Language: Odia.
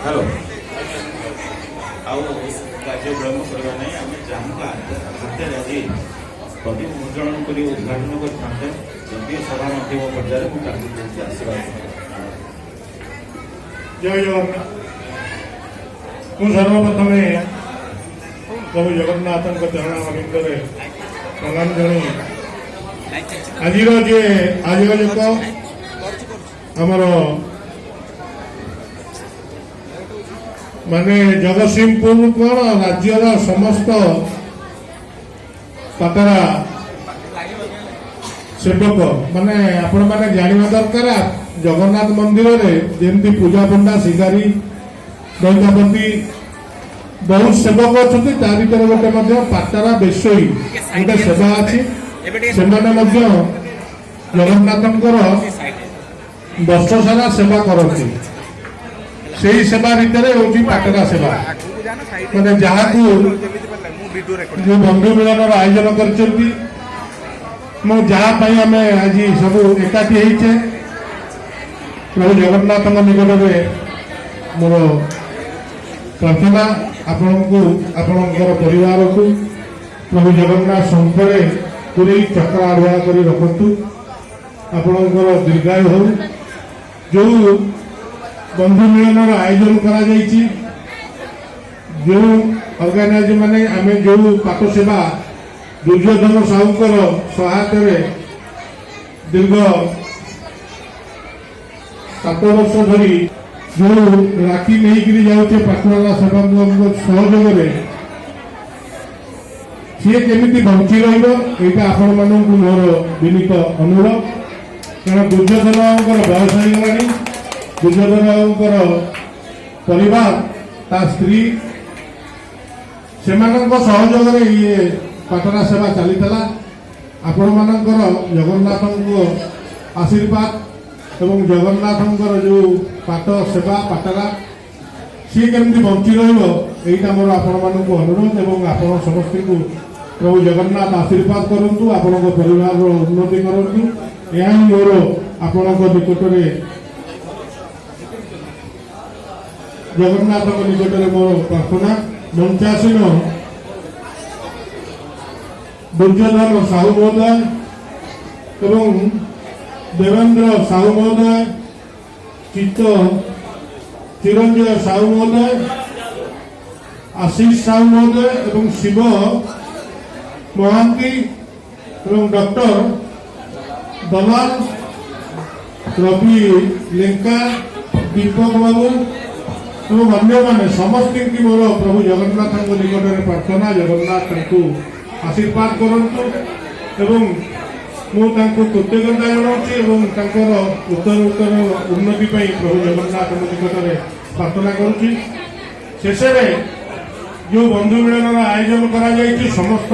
ହ୍ୟାଲୋ, ଆଉ କାର୍ଯ୍ୟ ବିଳମ୍ବ କରିବା ନାହିଁ। ଆମେ ଯାହାଙ୍କ ହାତରେ ଆଜି ପ୍ରଦୀପ ପ୍ରଜ୍ୱଳନ କରି ଉଦ୍ଘାଟନ କରିଥାନ୍ତେ, ଯଦି ସଭା ନଥିବ ପର୍ଯ୍ୟାୟରେ, ମୁଁ ତାଙ୍କୁ କହୁଛି ଆସିବାକୁ। ଜୟ ଜଗନ୍ନାଥ। ମୁଁ ସର୍ବପ୍ରଥମେ ପ୍ରଭୁ ଜଗନ୍ନାଥଙ୍କ ଚରଣାରବିନ୍ଦରେ ପ୍ରଣାମ ଜଣାଇ ଆଜିର ଯେ ଆୟୋଜକ ଆମର ମାନେ ଜଗତସିଂହପୁର କଣ, ରାଜ୍ୟର ସମସ୍ତ ପାଟରା ସେବକ ମାନେ, ଆପଣମାନେ ଜାଣିବା ଦରକାର, ଜଗନ୍ନାଥ ମନ୍ଦିରରେ ଯେମିତି ପୂଜା ପଣ୍ଡା, ଶିକାରୀ, ଦଇତାପତି, ବହୁତ ସେବକ ଅଛନ୍ତି, ତା ଭିତରେ ଗୋଟେ ମଧ୍ୟ ପାଟରା ବେଶୋଇ ଗୋଟେ ସେବା ଅଛି। ସେମାନେ ମଧ୍ୟ ଜଗନ୍ନାଥଙ୍କର ବର୍ଷ ସାରା ସେବା କରନ୍ତି। ସେଇ ସେବା ଭିତରେ ହଉଛି ପାଟରା ସେବା, ମାନେ ଯାହାକୁ ଯୋଉ ବନ୍ଧୁ ମିଳନର ଆୟୋଜନ କରିଛନ୍ତି, ମୁଁ ଯାହା ପାଇଁ ଆମେ ଆଜି ସବୁ ଏକାଠି ହେଇଛେ, ପ୍ରଭୁ ଜଗନ୍ନାଥଙ୍କ ନିକଟରେ ମୋର ପ୍ରାର୍ଥନା, ଆପଣଙ୍କୁ, ଆପଣଙ୍କର ପରିବାରକୁ ପ୍ରଭୁ ଜଗନ୍ନାଥ ଶଙ୍ଖରେ ପୁରେଇ ଚକ୍ର ଆରୁହା କରି ରଖନ୍ତୁ। ଆପଣଙ୍କର ଦୀର୍ଘାୟୁ ହଉ। ଯୋଉ ବନ୍ଧୁ ମିଳନର ଆୟୋଜନ କରାଯାଇଛି, ଯେଉଁ ଅର୍ଗାନାଇଜ ମାନେ ଆମେ ଯୋଉ ପାଟ ସେବା ଦୁର୍ଯ୍ୟୋଧନ ସାହୁଙ୍କର ସହାୟତାରେ ଦୀର୍ଘ 7 ବର୍ଷ ଧରି ଯୋଉ ରାକ୍ଷୀ ନେଇକିରି ଯାଉଛେ ପାଟୁଆ ସେବକଙ୍କ ସହଯୋଗରେ, ସିଏ କେମିତି ବଞ୍ଚି ରହିବ, ଏଇଟା ଆପଣମାନଙ୍କୁ ମୋର ବିନୀତ ଅନୁରୋଧ। କାରଣ ଦୁର୍ଯ୍ୟୋଧନ ବାବୁଙ୍କର ବୟସ ହେଇଗଲାଣି। ଦୁର୍ଯ୍ୟୋଧନ ବାବୁଙ୍କର ପରିବାର, ତା ସ୍ତ୍ରୀ, ସେମାନଙ୍କ ସହଯୋଗରେ ଇଏ ପାଟରା ସେବା ଚାଲିଥିଲା। ଆପଣମାନଙ୍କର ଜଗନ୍ନାଥଙ୍କ ଆଶୀର୍ବାଦ ଏବଂ ଜଗନ୍ନାଥଙ୍କର ଯୋଉ ପାଟ ସେବା ପାଟରା, ସିଏ କେମିତି ବଞ୍ଚି ରହିବ, ଏଇଟା ମୋର ଆପଣମାନଙ୍କୁ ଅନୁରୋଧ। ଏବଂ ଆପଣ ସମସ୍ତଙ୍କୁ ପ୍ରଭୁ ଜଗନ୍ନାଥ ଆଶୀର୍ବାଦ କରନ୍ତୁ, ଆପଣଙ୍କ ପରିବାରର ଉନ୍ନତି କରନ୍ତୁ, ଏହା ହିଁ ମୋର ଆପଣଙ୍କ ନିକଟରେ, ଜଗନ୍ନାଥଙ୍କ ନିକଟରେ ମୋର ପ୍ରାର୍ଥନା। ମଞ୍ଚାସୀନ ଦୁର୍ଯ୍ୟୋଧନ ସାହୁ ମହୋଦୟ ଏବଂ ଦେବେନ୍ଦ୍ର ସାହୁ ମହୋଦୟ, ଚିତ୍ତ ଚିରଞ୍ଜୟ ସାହୁ ମହୋଦୟ, ଆଶିଷ ସାହୁ ମହୋଦୟ ଏବଂ ଶିବ ମହାନ୍ତି ଏବଂ ଡକ୍ଟର ଦଲାଲ, ରବି ଲେଙ୍କା, ଦୀପକ ବାବୁ ଏବଂ ଅନ୍ୟମାନେ ସମସ୍ତଙ୍କୁ ମୋର ପ୍ରଭୁ ଜଗନ୍ନାଥଙ୍କ ନିକଟରେ ପ୍ରାର୍ଥନା, ଜଗନ୍ନାଥ ତାଙ୍କୁ ଆଶୀର୍ବାଦ କରନ୍ତୁ ଏବଂ ମୁଁ ତାଙ୍କୁ କୃତଜ୍ଞତା ଜଣାଉଛି ଏବଂ ତାଙ୍କର ଉତ୍ତର ଉତ୍ତର ଉନ୍ନତି ପାଇଁ ପ୍ରଭୁ ଜଗନ୍ନାଥଙ୍କ ନିକଟରେ ପ୍ରାର୍ଥନା କରୁଛି। ଶେଷରେ ଯେଉଁ ବନ୍ଧୁ ମିଳନର ଆୟୋଜନ କରାଯାଇଛି, ସମସ୍ତ